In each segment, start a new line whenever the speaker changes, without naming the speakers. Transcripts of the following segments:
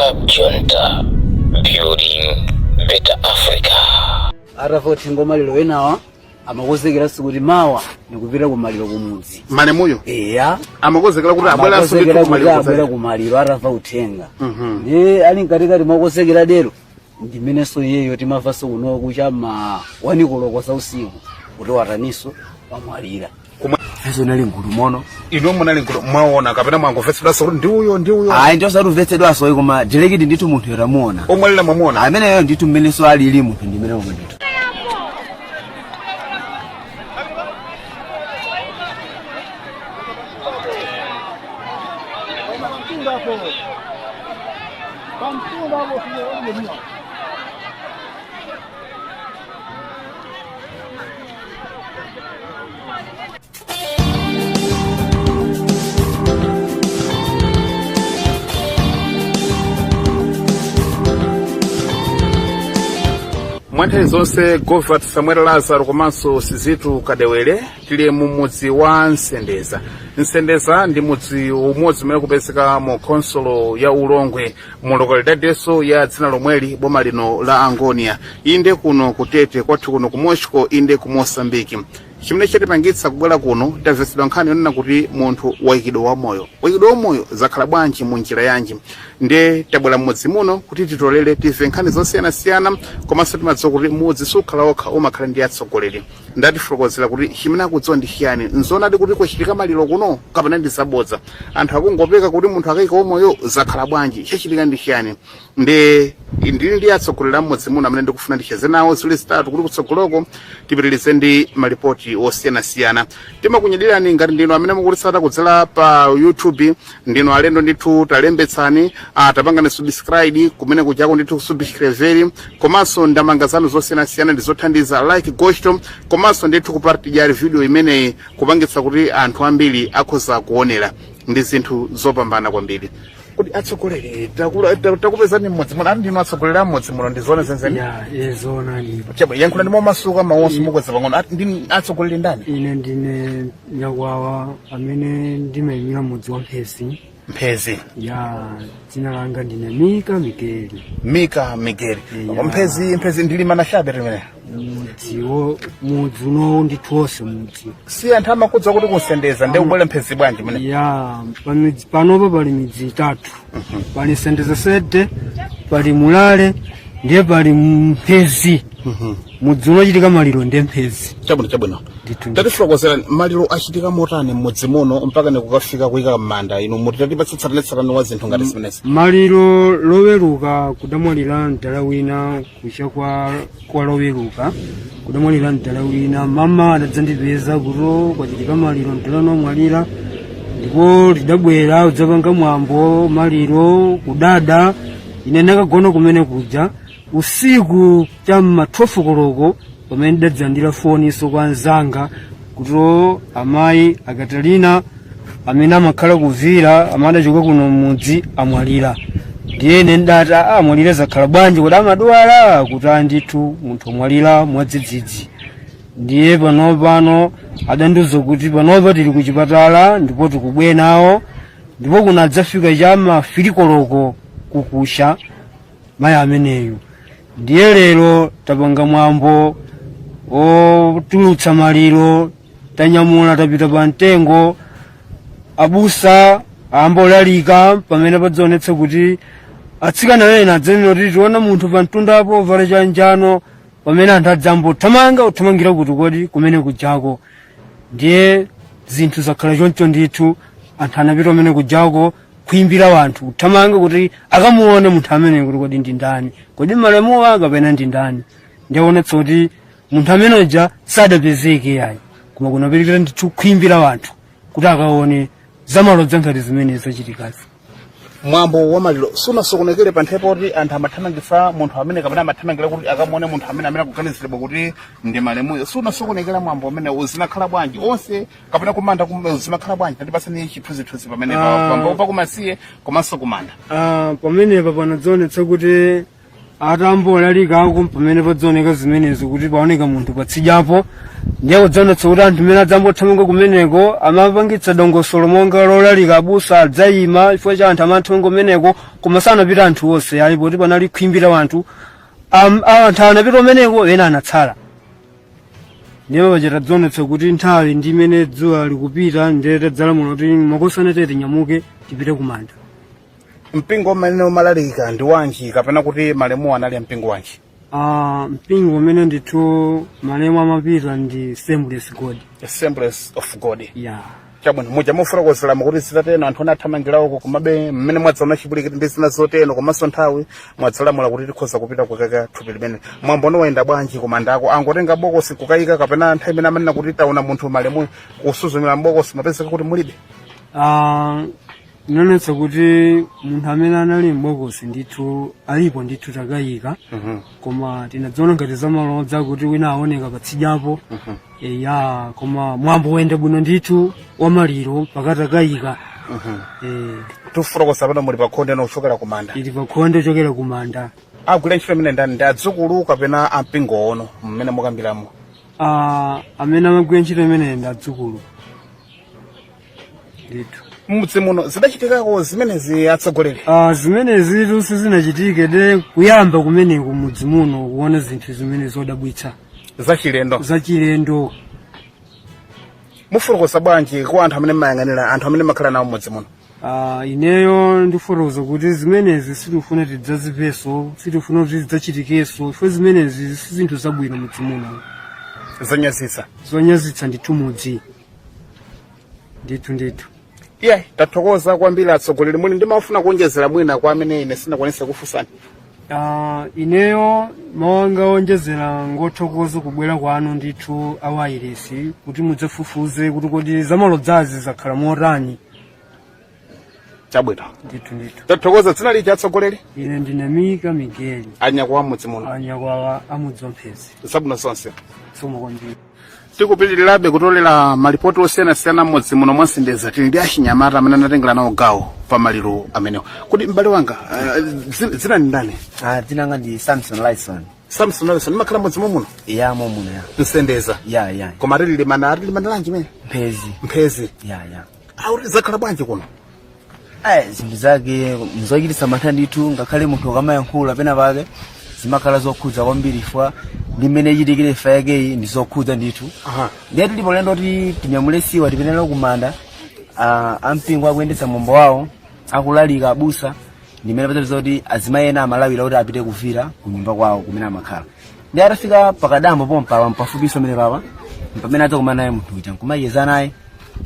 Club Junta, building better Africa.
Atamva uthenga maliro enawa amakonzekeranso kuti mawa nikupita kumaliro kumudzi.
Malemuyo?
Eya.
Amakonzekera kuti abweranso ndithu
amakonzekera kuti
kumaliro?
Abwera kumaliro atamva uthenga. Ndiye ali mkatikati mwakonzekera dero ndimenenso iyeyo timamvanso kunoku cha ma 1 koloko za usiku kuti wataniso, wamwalira.
Ifenso nali mgulu mono.
Inu munali mgulu, mwaona kapena mwangomvetsedwanso kuti ndi uyo, ndi uyo?
Ayi, ndi osatumvetsedwanso, koma direct ndithu munthu tamuona.
Omwalira mwamuona?
Ameneyo ndithu, mmenenso alili munthu ndimene omwe ndithu.
Mwa nthawi zonse, Govert Samuel Lazaro komanso Sizitu Kadewere, tili mu mudzi wa Nsendeza. Nsendeza ndi mudzi umodzi umene kupezeka mu khonsolo ya Ulongwe, mu lokalidadeso ya dzina lomweli, boma lino la Angonia, inde kuno kutete kwathu kuno ku Moxico, inde ku Mosambiki. Chimene chatipangitsa kubwera kuno, tamvetsedwa nkhani yonena kuti munthu wayikidwa wamoyo. Wayikidwa wamoyo zakhala bwanji, mu njira yanji? Ndiye tabwera m'mudzi muno kuti titolere, timve nkhani zosiyanasiyana. Komanso timadziwa kuti mudzi sukhala okha, umakhala ndi atsogoleri. Ndatifotokozera kuti chimene akudziwa ndi chiyani. Nzoonadi kuti kwachitika maliro kuno kapena ndi zabodza, anthu akungopeka kuti munthu akayika wamoyo? Zakhala bwanji? Chachitika ndi chiyani? Ndi ndili ndi atsogoleri a mmudzi muno amene ndikufuna ndicheze nawo ziwiri zitatu kuti kutsogoloko tipitirize ndi malipoti osiyanasiyana. Timakunyadirani ngati ndinu amene mukutitsata kudzera pa YouTube. Ndinu alendo ndithu, talembetsani, tapangani subscribe kumene kujako ndithu, subscribe, komanso ndamanga zanu zosiyanasiyana ndi zothandiza, like, gosto, komanso ndithu kupartilhar video imeneyi, kupangitsa kuti anthu ambiri akhoza kuonera. Ndi zinthu zopambana kwambiri. Kuti atsogoleri, takupezani mmudzi muno, ati ndinu atsogoleri a mmudzi muno, ndizoona zenizeni?
Ya, zoonadi.
Chabwino, yankhula ndi momasuka, mawonso mukweza pang'ono. Ati ndinu atsogoleri ndani?
Ine ndine Nyakwawa amene ndimayimira mudzi wa Mphezi.
Mphezi.
Ya, dzina langa ndine Mika Migeli.
Mika Migeli.
Ya.
Mphezi, Mphezi ndili manashabe limene?
Mudziwo, mudzi unowu ndithu wonse mudzi.
Si anthu amakudza kuti kunsendeza, ndi ubwere Mphezi bwanji mene?
Ya, pamidzi panopa pali midzi itatu. Pali Sendeza Sede, pali Mulale, ndiye pali Mphezi. Mudzi unochitika maliro ndiye Mphezi.
Chabwino, chabwino.
Ndithu.
Tatifotokozera, maliro achitika motani mmudzi muno mpaka nikukafika kuyika m'manda? Inu muti tatipatsa tsatanetsatane wa zinthu ngati zimenezi.
Maliro Loweruka kudamwalira mdala wina kucha kwa Loweruka kudamwalira mdala wina. Mama adadzandipeza kuti kwachitika maliro, mdala nomwalira, ndipo lidabwera udzapanga mwambo maliro kudada. Ine ndakagona kumene kuja usiku cham'ma 12 koloko pamene ndidadzandira foniso kwa anzanga kuti amayi Akatalina amene amakhala kuvira, amene adachoka kuno mudzi, amwalira. Ndiye ine ndidati, "Ah, amwalira zakhala bwanji? Kuti amadwala?" Kuti andithu munthu amwalira mwadzidzidzi. Ndiye pano adandiuza kuti panopa tili kuchipatala ndipo tikubwera nawo, ndipo kuno adzafika chama 3 koloko kukusha mayi ameneyu. Ndiye lero tapanga mwambo otulutsa maliro, tanyamula tapita pa mtengo, abusa ambolalika pamene padzionetsa kuti atsikana ena adzanena kuti tiona munthu pa mtundapo ovala chanjano, pamene anthu adzambothamanga kuthamangira kuti kodi kumene kujako. Ndiye zinthu zakhala choncho ndithu, anthu anapita kumene kujako kuimbira wanthu kuthamanga kuti akamuone munthu amene kuti kodi ndi ndani, kodi malemuwa kapena ndi ndani. Ndiyaonetsa kuti munthu amene uja sadapezeke yayi, koma kunapitirira ndithu kuimbira wanthu kuti akaone zamalodza ngati zimene zachitikazi.
Mwambo wa maliro sunasokonekere pa nthawi poti anthu amathamangitsa munthu amene kapena amathamangira kuti akamuone munthu amene akuganiziridwa kuti ndi malemuyo? Sunasokonekera mwambo amene? Zinakhala bwanji onse kapena kumanda zimakhala bwanji? Tatipasani chithunzithunzi pamene pambo pakumasiye komanso kumanda.
Pamenepa panadzionetsa kuti Atambolalikako pamene padzaoneka zimenezo kuti paoneka munthu patsidyapo, ndiye kudzaonetsa kuti anthu mmene adzambothamanga kumeneko amapangitsa dongosolo monga lolalika, abusa adzayima chifukwa cha anthu amathamanga kumeneko, koma sanapita anthu onse ayi, poti panali khwimbi la anthu. Anthu anapita kumeneko, ena anatsala. Ndiye paja tadzaonetsa kuti nthawi ndi imene dzuwa likupita, ndiye tadzalamula kuti makosana tete tinyamuke tipite kumanda.
Mpingo umene umalalika ndi wanji, kapena kuti malemu anali a mpingo wanji?
Ah, mpingo umene ndithu malemu amapita ndi Assemblies God.
Assemblies of God.
Ya.
Chabwino, muja mufotokozeramo kuti zitateno anthu anathamangirako, komabe mmene mwadzaona chipwirikiti ndi zina zoteno komanso nthawi, mwadzalamula kuti tikhoza kupita kukaka thupi limene. Mwambo wayenda bwanji kumandako? Angotenga bokosi kukayika, kapena nthawi imene amanena kuti taona munthu malemu kusuzumira mbokosi mapezeka kuti mulibe?
Ah, inonetsa kuti munthu amene anali m'bokosi ndithu alipo ndithu, takayika, koma tinadziona ngati zamalodza kuti wina aoneka patsidyapo. Ya, koma mwambo wayenda bwino ndithu wamaliro mpaka takayika.
Tifotokoza pano muli pakhonde kuchokera kumanda.
Ili pakhonde kuchokera kumanda.
Agwira ntchito imene ndani? Ndi adzukulu kapena ampingo ono mmene mukambiramo?
Ah, amene amagwira ntchito imeneyi ndi adzukulu ndithu.
Mudzi muno zidachitikako zimenezi, atsogoleri?
Ah, zimenezi sizinachitike de kuyamba kumeneku mudzi muno kuona zinthu zimene zodabwitsa.
Zachilendo.
Zachilendo.
Mufotokoza bwanji kwa anthu amene mmayang'anira, anthu amene makhala nawo mudzi muno?
Ah, ineyo ndifotokoza kuti zimenezi sitifuna tidzazipeso, sitifuna kuti zidzachitikenso, chifukwa zimenezi si zinthu zabwino mudzi muno.
Zonyazitsa.
Zonyazitsa ndithu mudzi, ndithu ndithu.
Iye, tathokoza kwambiri atsogoleri. Muli ndimafuna kuonjezera mwina kwa amene ine sindakwanisa kufunsani?
Ah, ineyo mawu anga onjezera ngothokoza kubwera kwanu ndithu awayilesi kuti mudzafufuze kuti kodi zamalodzazi zakhala motani.
Chabwino.
Ndithu ndithu.
Tathokoza. Dzina lija, atsogoleri?
Ine ndine Mika Migeli.
Anyakwawa mudzi muno.
Anyakwawa amudzi wamphezi.
Zabwino zonse.
Zikomo kwambiri.
Tikupitirirabe kutolera malipoti osiyanasiyana m'mudzi muno mwa Nsendeza. Tili ndi achinyamata amene anatengera nawo gawo pa maliro amenewo. Kuti m'bale wanga, dzina ndi ndani?
Ah, dzina langa ndi Samson Lyson.
Samson Lyson, ndimakhala m'mudzi muno?
Ya, momuno, ya.
Nsendeza?
Ya.
Koma tili limana, ali limana lanji mene?
Mphezi.
Mphezi.
Ya.
Auti zakhala bwanji kuno?
Ayi, zinthu zake nzochititsa mantha ndithu. Ngakhale munthu ukamayankhula pena pake zimakhala zokhudza kwambiri, ifwa ndi mmene ichitikire imfa yakeyi ndi zokhudza ndithu. Ndiye tilipo lendo kuti tinyamule siwa tipite kumanda, ampingo akuyendetsa mwambo wawo, akulalika abusa, ndimene padzapeza kuti azimayi ena amalawira kuti apite kuvira kunyumba kwawo kumene amakhala. Ndi atafika pakadambo pompa pafupiso mene papa, pamene adzakumana naye munthu uja nkumayeza naye.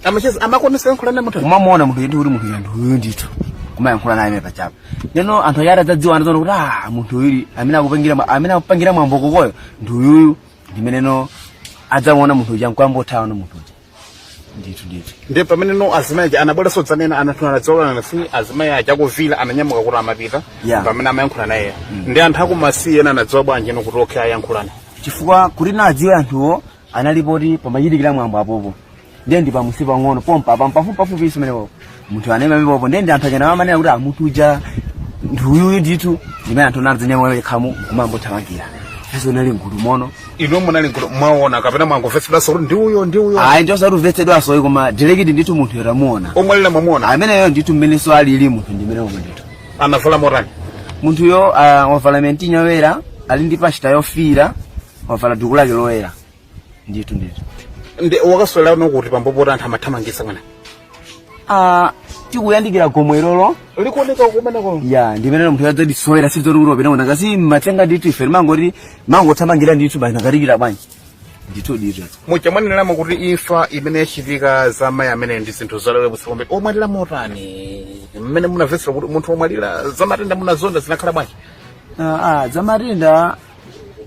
Amacheza, amakonesa yankhula naye munthu?
Kumamuona munthu ndithu, kuti munthu uja ndi uyu ndithu, kumayankhula naye amene pachapa. Ndeno anthu aja adzadziwa, anadziona kuti ah, munthu uyu amene akupangira mwambo kokoyo ndi uyuyu. Ndimeneno adzamuona munthu uja nkwambothawa no munthu uja ndithu ndithu.
Ndiye pamene no azimayi aja anabwera sodzanena, anthu anadzaolana si azimayi aja akuvila ananyamuka kuti amapita, pamene amayankhula naye ndi anthu akumasiye ena anadziwa bwanji ino kuti okay, ayankhulana?
Chifukwa kuti nadziwe anthuwo analipoti pamachitikira mwambo apopo, ndiye ndi pamusi pang'ono pompa apa pafupi pafupi menepo munthu anayima popo. Ndiye ndi anthu aja amanena kuti ah, munthu uja ndi uyuyu ndithu. Ndimene anthu anadzinyamuka khamu kumambothamangira, iso nali mgulu mono.
Inu munali mgulu, mwaona kapena mwangomvetsedwanso kuti ndi uyo, ndi uyo?
Ayi, ndiosati umvetsedwanso, koma direct ndithu munthu tamuona.
Omwalira mwamuona?
Ameneyo ndithu, mmenenso alili munthu ndimene omwe ndithu.
Anavala motani?
Munthuyo wavala mentinya yoyera, ali ndi pashita yofiira, wavala duku lake loyera ndithu ndithu.
Ndi wakaswera no kuti pambopota anthu amathamangitsa mwina?
Ah, tikuyandikira gomwe lolo.
Likuoneka kumeneko?
Ya, ndimene munthu adzadisowera, sizoti kuti wapita kuno ngasi matsenga ndithu. Ife mangoti mangothamangira ndithu basi, nakatikira bwanji ndithu ndithu.
Muja mwanenelamo kuti imfa imene yachitika za mayi amene ndi zinthu zolewetsa kwambiri. Omwalira motani? Mmene munamvetsera kuti munthu omwalira za matenda munazonda, zinakhala bwanji?
Za matenda,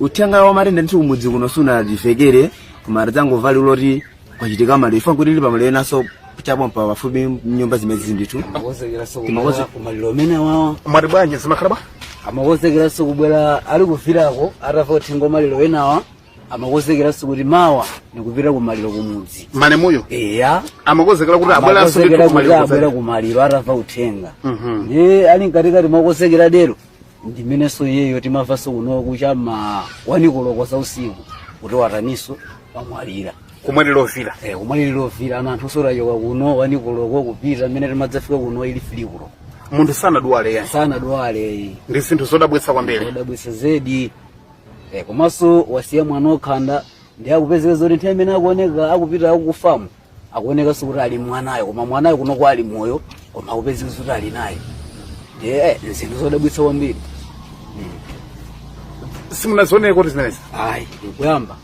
uthenga wa matenda ndithu kumudzi kuno sunadivekere, koma tadzangomva loti kwachitika maliro. Ife kuti tili pamaliro enaso chapompa pafupi nyumba zimezi ndithu.
Amakonzekeranso kubwera kumaliro amene wawa.
Mwati bwanji, zimakhala bwa?
Amakonzekeranso kubwera ali kuvirako atamva uthenga maliro enawa, amakonzekeranso kuti mawa nikupita kumaliro kumudzi.
Malemuyo?
Eya.
Amakonzekera kuti abweranso
Amakonzekera
ndithu
kuti
kumaliro?
Abwera kumaliro atamva uthenga. Ndiye ali mkatikati mwakonzekera dero. Ndimenenso iyeyo timamvanso kunoku chama 1 koloko za usiku kuti wataniso, wamwalira.
Kumwalira lovira?
Eh, kumwalira lovira. Ana anthu sotachoka kuno 1 koloko kupita mmene timadzafika kuno ili 3 koloko.
Munthu sanadwale yani?
Sanadwale.
Ndi zinthu zodabwitsa kwambiri.
Zodabwitsa zedi. Eh, komanso wasiya mwana okhanda, ndi akupezeka zoti nthawi imene akuoneka akupita akukufamu, akuonekanso kuti ali mwanayo, koma mwanayo kunoko ali moyo, koma akupezeka zoti ali naye. Ndiye zinthu zodabwitsa kwambiri.
Simunazioneko kuti zimenezi?
Ayi, ndikuyamba,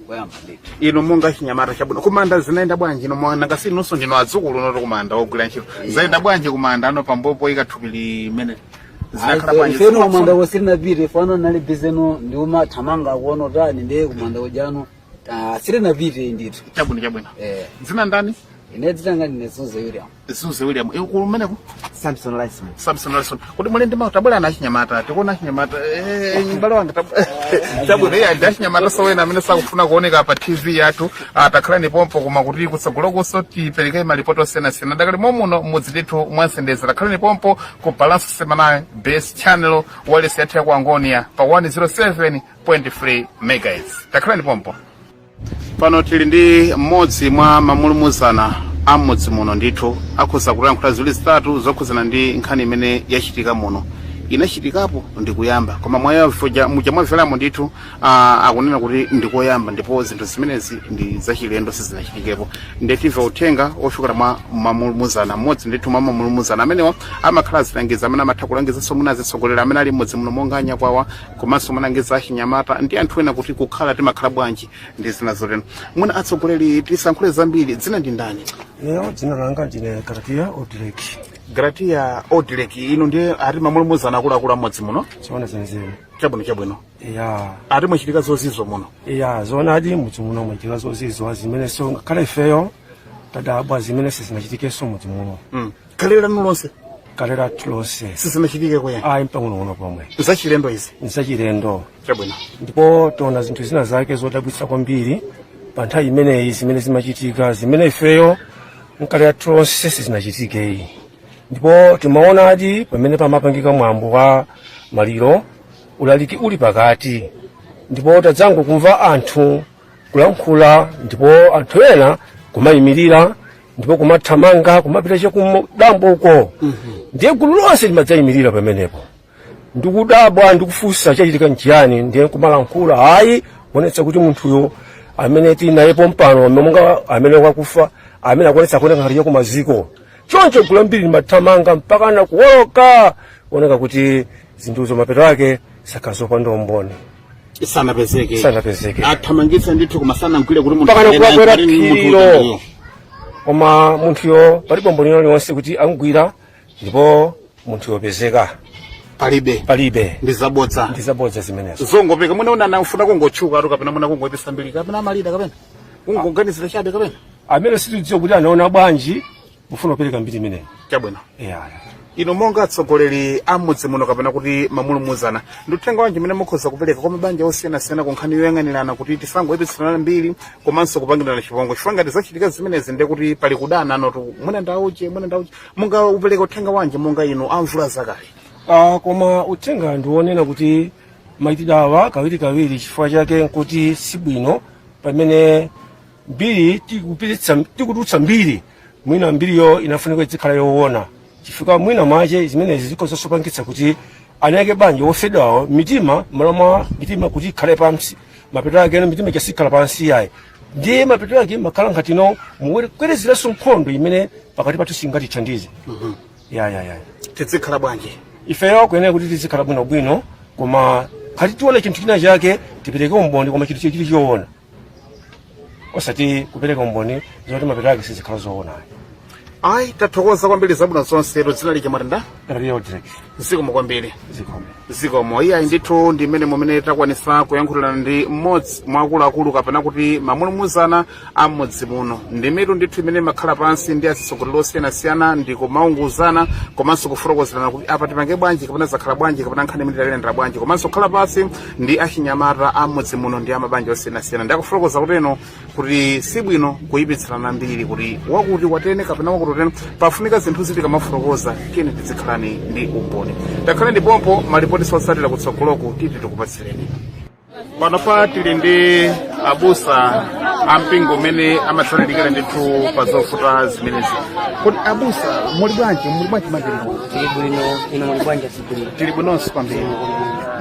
kuyamba ndithu.
Inu monga chinyamata chabwino, kumanda zinayenda bwanji? Inu nanga si inunso ndinu adzukulu noto kumanda ogwira ntchito, zayenda bwanji kumanda ano pambopo ika thupi limene zinakhala bwanji?
Ifeno kumanda kusitinapite, fano nali bizeno ndiumathamanga akuona tani, ndiye kumanda kujano sitinapite ndithu.
Chabwino.
Eh.
Dzina ndani?
Ine dzina ndine Zuze William.
Zuze William. Iwe kumeneko?
Samson Lyson.
Samson Lyson. Kuti muli ndi mawu, tabwera na achinyamata, tikuona achinyamata. M'bale wanga, chabwino. Iye ndi achinyamata sowena amene sakufuna kuoneka pa TV yathu. Takhalani pompo, koma kuti kutsogolo kuso tipereke malipoti osiyanasiyana. Dakali momuno mudzi ndithu mwansendeza. Takhalani pompo ku Balance Semana Base Channel, wireless yathu ya ku Angonia pa 107.3 megahertz. Takhalani pompo. Pano tili ndi mmodzi mwa mamulumuzana a mmudzi muno ndithu, akhoza kulankhula ziwiri zitatu zokhuzana ndi nkhani imene yachitika muno. Inachitikapo ndikuyamba, koma mwayavuja muja mwamveramo ndithu, akunena kuti ndikoyamba ndipo zinthu zimenezi ndi zachilendo, sizinachitikepo. Ndiye timve uthenga ochokera mwa mamulumuzana, mmodzi ndithu mwa mamulumuzana amenewa. Amakhala azilangiza amene amatha kulangizanso mwina azitsogolera amene ali mmudzi muno monga anyakwawa, komanso malangiza achinyamata ndi anthu ena kuti kukhala timakhala bwanji ndi zina zotero. Mwina atsogoleri tisankhule zambiri. Dzina ndi ndani?
Leo dzina langa ndine Gratia Odrek.
Gratia Odrek, inu ndiye ati mamulumuzana akuluakulu amodzi muno?
Zoona zenizeni.
Chabwino.
Ya.
Ati mwachitika zozizwa muno?
Ya, zoonadi, mudzi muno mwachitika zozizwa zimene so ngakhale ifeyo tadabwa, zimene sizinachitikenso mudzi muno.
Kale lanu lonse?
Kale lathu lonse.
Sizinachitike kweya?
Ayi, mpang'onong'ono pomwe.
Zachilendo izi?
Nzachilendo.
Chabwino.
Ndipo tiona zinthu zina zake zodabwitsa kwambiri pa nthawi imeneyi zimene zimachitika, zimene ifeyo mkale lathu lonse sizinachitikeyi. Ndipo timaonadi pamene pamapangika mwambo wa maliro, ulaliki uli pakati, ndipo tadzango kumva anthu kulankhula, ndipo anthu ena kumayimirira ndipo kumathamanga kumapita chakumdambo uko. Ndiye gulu lonse limadzayimirira pamenepo ndikudabwa ndikufunsa chachitika nchiyani. Ndiye kumalankhula, ayi, kuonetsa kuti munthuyo amene tili naye pompano, monga amene wakufa, amene akuonetsa kuoneka ngati chakumaziko choncho. Gulu ambiri limathamanga mpaka na kuwoloka, kuoneka kuti zinthuzo mapeto ake sakhala zopanda umboni.
Sanapezeke?
Sanapezeke.
Athamangitsa ndithu koma sanamgwire kuti munthu
Mpaka nakukakwera
amene ali munthu
phirilo.
uyu.
Koma munthuyo palibe umboni uliwonse kuti amgwira ndipo munthu yopezeka.
Palibe?
Palibe.
Ndi zabodza?
Ndi zabodza zimenezo.
Zongopeka mwina una anafuna kungotchuka atu, kapena mwina kungoyipisa mbiri, kapena amalida, kapena kungoganizira chabe kapena?
Amene sitidziwa kuti anaona bwanji kufuna kupereka mbiri imeneyi.
Chabwino.
Yeah.
Inu monga atsogoleri a mudzi muno kapena kuti mamulumuzana, ndi uthenga wanji mmene mukhoza kupereka kwa mabanja osiyanasiyana ku nkhani yoyang'anirana kuti tisangoyipitsirana mbiri komanso kupangirana chipongwe? Chifukwa ngati zachitika zimenezi ndiye kuti pali kudana anotu, mwina ndauje, mwina ndauje. Munga upereka uthenga wanji monga inu amvula zakale?
Koma uthenga ndionena kuti machitidwe awa kawirikawiri, chifukwa chake nkuti sibwino pamene mbiri tikupititsa, tikutulutsa mbiri. Mwina mbiriyo inafunika izikhala yoona, chifukwa mwina mwache zimenezi zikhoza kupangitsa kuti anayake banja wofedwawo mitima, malo mwa mitima kuti ikhale pansi, mapeto ake eno mitima ichasikhala pansi yayi. Ndiye mapeto ake makhala nkhatino mukwerezeranso nkhondo imene pakati pathu singatithandize. Ya.
Tizikhala bwanji?
Ifeyo kuyenera kuti tizikhala bwinobwino, koma khati tione chinthu china chake tipereke umboni, koma chinthu chili choona, osati kupereka umboni zoti mapeto ake sizikhala zoona.
Ayi, tathokoza kwambiri, zabwino zonse. Dzina lija mwatenda?
Real Direct.
Zikomo kwambiri.
Zikomo.
Zikomo. Iyayi ndithu, ndi mmene mumene takwanisa kuyankhulana ndi mmodzi mwa akuluakulu kapena kuti mamulumuzana a mmudzi muno. Ndi mitu ndithu imene imakhala pansi ndi atsogoleri osiyanasiyana ndi kumaunguzana komanso kufotokozerana kuti apa tipange bwanji, kapena zakhala bwanji, kapena nkhani imene talendera bwanji, komanso kukhala pansi ndi achinyamata a mmudzi muno ndi amabanja osiyanasiyana ndi akufotokoza kuteno kuti sibwino kuyipitsirana mbiri kuti wakuti watene kapena wakuti watene. Pafunika zinthu ziti kamafotokoza, tiyeni tizikhala nkhani ndi umboni. Takhale ndipompo malipoti otsatira kutsogoloku titi tikupatsireni. Panopa tili ndi abusa ampingo umene amatsandilikira ndithu pa zovuta zimenezi. Kodi abusa, muli bwanji? Muli bwanji magerero?
Tili bwino, ino muli bwanji atsogoleri?
Tili bwinonso kwambiri.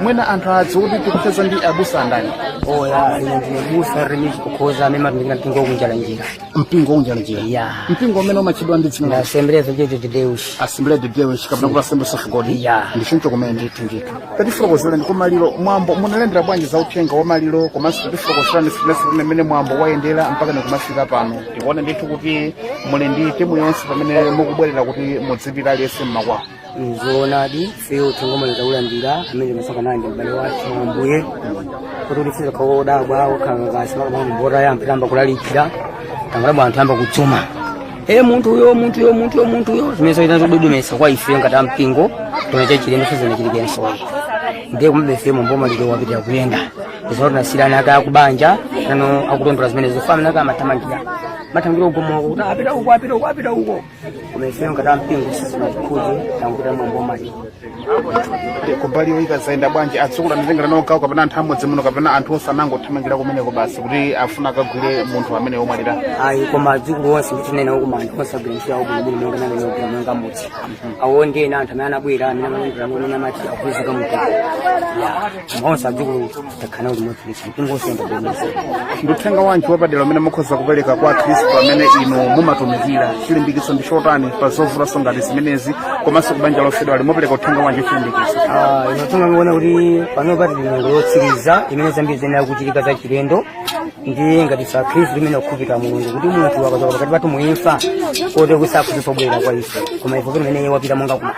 Mwina anthu adziwe kuti tikucheza ndi abusa andani?
Oya, ine ndine busa Remisi Kukhoza amene matumikira mpingo wakunjala njira.
Mpingo wakunjala njira?
Ya.
Mpingo umene umatchedwa ndi dzina la
Assembly de Deus.
Assembly de Deus kapena kuti Assemblies of God?
Ya.
Ndi choncho kumene?
Ndithu, ndithu.
Tatifotokozerani kumaliro, mwambo munalandira bwanji za uthenga wa maliro, komanso tatifotokozerani sinesine mmene mwambo wayendera mpaka nikumafika pano. Tikuone ndithu kuti muli ndi timu yonse pamene mukubwerera kuti mudzipita aliyense mmakwawo.
Nzoonadi, ifeyo uthenga umene taulandira amene timasaka ndi m'bale wathu Ambuye kuti ulifika kodabwa okhala makamaka mbota ya mpitamba kulalikira tangalabwa anthu amba kudzuma e munthu uyo, munthu uyo, munthu uyo, munthu uyo, zimene zoita zododomesa kwa ife ngati ampingo tona chachilendo sizinachitikensoyi. Ndiye kumabe ife mwambo maliro wapitira kuyenda izo tinasiyana aka akubanja tano akutondola zimene zofana naka amathamangira mathamangira ugomoka kuti apita uko, apita uko, apita uko, koma ife ngati ampingo sizinatikhudze, tanguta mwambo maliro.
Kumbali yoyika zayenda bwanji? Adzukulu anatengera nawo gawo kapena anthu amudzi muno kapena anthu onse anangothamangira kumeneko basi kuti afuna akagwire munthu amene womwalira?
Ayi, koma adzukulu onse nditinena uko anthu onse agwira ntchito yawo bwinobwino monga namene ogwira monga mudzi awo ndi ena anthu amene anabwera amene amalondera amene amati akupezeka munthu ya koma onse adzukulu takhala nawo limodzi, mpingo onse enda bwino.
Ndi uthenga wanji wapadera umene mukhoza kupereka kwa akhristu amene inu mumatumikira? Chilimbikitso ndi chotani pa zovutanso ngati zimenezi, komanso kubanja lofedwa mupereka uthenga wanji chilimbikitso?
Ino tingaona kuti pano pati nyengo yotsiriza imene zambiri ziyenera kuchitika za chilendo, ndi ngati ife akhristu timene kukhulupirira Mulungu kuti munthu akachoka pakati pathu muimfa kote kusakhuza kubwerera kwa ife, koma ife kuti imene wapita monga kumanda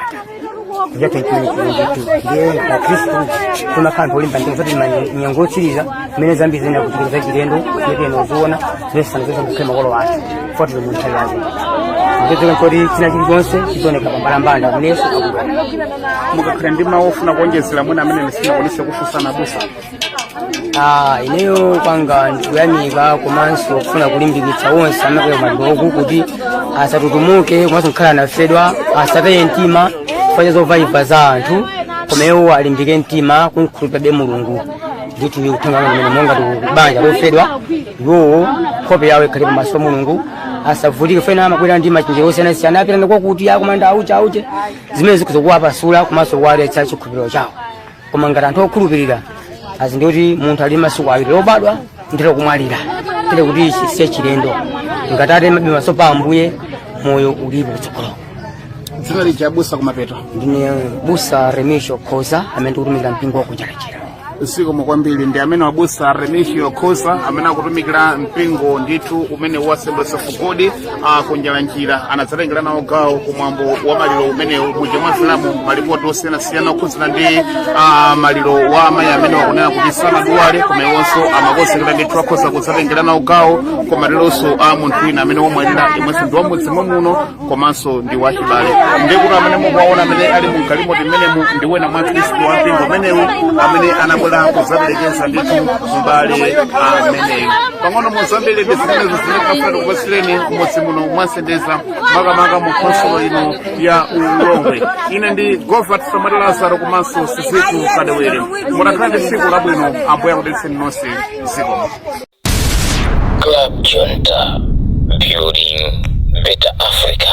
kuchathu chimene chili ndithu. Ndiye akhristu timakhala anthu olimba mtima zoti nyengo yotsiriza imene zambiri ziyenera kuchitika za chilendo zimene tinoziona zimene zisanazosa kukhale makolo athu fotile mu nthawi yake ndizika kuti china chilichonse chizioneka pambalambanda kumene Yesu akubwera.
Mukakhala ndi mawu ofuna kuonjezera mwina amene sindinakwanise kufunsana, abusa?
Ineyo kwanga ndikuyamika komanso kufuna kulimbikitsa onse amene maliroku kuti asatutumuke komanso kukhala nafedwa asataye mtima chifukwa cha zovaiva za anthu, koma iwo alimbike mtima kunkhulupirirabe Mulungu ndithu. Uthenga wanga kumene monga tikubanja lofedwa, iwowo nkhope yawo ikhale pamaso pa Mulungu, asavutike fena amakwera ndi machenjero osiyanasiyana apita ndikwakuti akumanda auche auche zimene zikhoza kuwapasula komanso kuwaletsa chikhulupiriro chawo. Koma ngati anthu okhulupirira azindi kuti munthu ali masiku awiri, lobadwa ndilo kumwalira, tile kuti ichi siye chilendo, ngati ati mabe maso pa Ambuye moyo ulipo kutsogolo.
Dzina lija, abusa, kumapeto?
Ndine busa Remisho Khoza amene ndikutumikira mpingo wakunjalajira.
Zikomo kwambiri. Ndi amene wabusa Remigio Khoza amene akutumikira mpingo ndithu umene wa Assemblies of God kunjalanjira, anadzatengera nawo gawo kumwambo wa maliro umenewu. Muja mwamveramu malipoti osiyanasiyana okhudzana ndi maliro wa amayi amene wakunena kuti sanadwale, koma iwonso amakonzekera ndithu akhoza kudzatengera nawo gawo kumalironso a munthu wina amene womwalira imwenso ndi wamudzi muno komanso ndi wachibale. Ndikuti amene mukuwaona amene ali mu galimoto mmenemu ndi wena mwa khristu wa mpingo umenewu amene anabwera kudzaperekeza ndithu mbale ameneyu. Pang'ono mu zambiri ndi zimenezo zimene tinafuna tikupatsireni mudzi muno mwasendeza, makamaka mu khonsolo ino ya Ulongwe. Ine ndi Govert Samuel Lazaro komanso Sizitu Kadewere. Mutakhala ndi tsiku labwino. Ambuye akudalitseni nonse. Zikomo.
Club Junta, building better Africa.